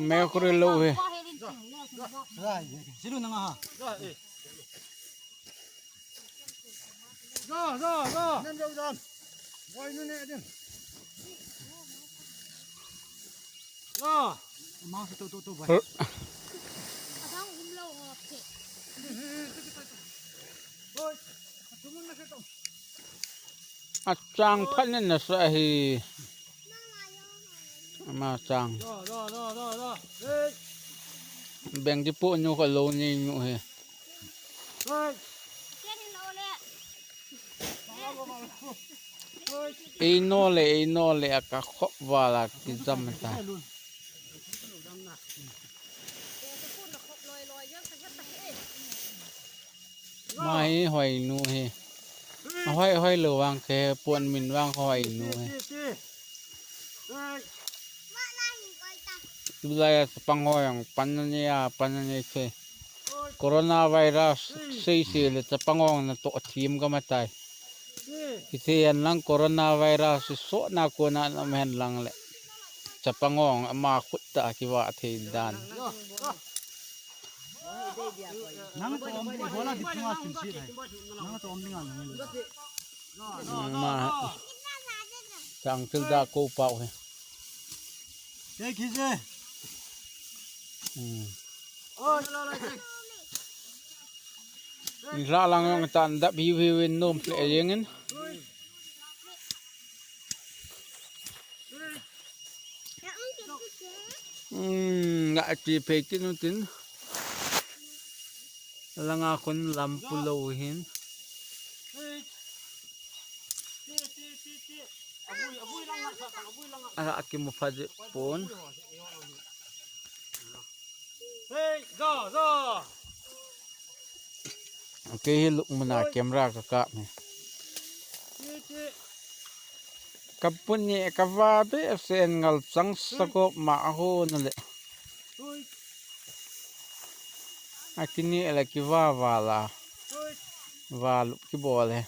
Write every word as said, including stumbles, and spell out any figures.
Mekuri lo he. Silu nang ha. Zo, zo, zo. Nan zo dan. Wai nu ne din. Zo. Ma sa to to to bai. Achang phat nin nasa hi. Ama chang. Beng di pu nu ka lo ni nu he. Ei no le, ei no le, a ka khop vala ki jam ta. Ma hi hoi nu hi. A hoi hoi lo vang ke pon min vang hoi nu hi. Tulai a chapang hoi ang pan na ni a pan na ni ke. Coronavirus sei sei le chapang hoi na to thim ka matai. Kiti an lang coronavirus so na ko na na men lang le. Chapang hoi ama khut ta ki va thei dan. Nang to om ding bola di tunga kin si hai. Nang to om ding an. Ma. Chang til da ko pau he. Te ki je. Hmm. Oi. Ni la lang yong tan da bi bi win nom le yeng in. Hmm, nga ti pe ti nu tin. Langa khun lam pu lo hin. Ala akimu phaji pon. Hey, zo, zo. Kei hi lukmuna camera ka kap hi. Ka puni ka va be sen ngal chang sakop ma a ho na le. A kini le ki va va la. Va lup ki bol he.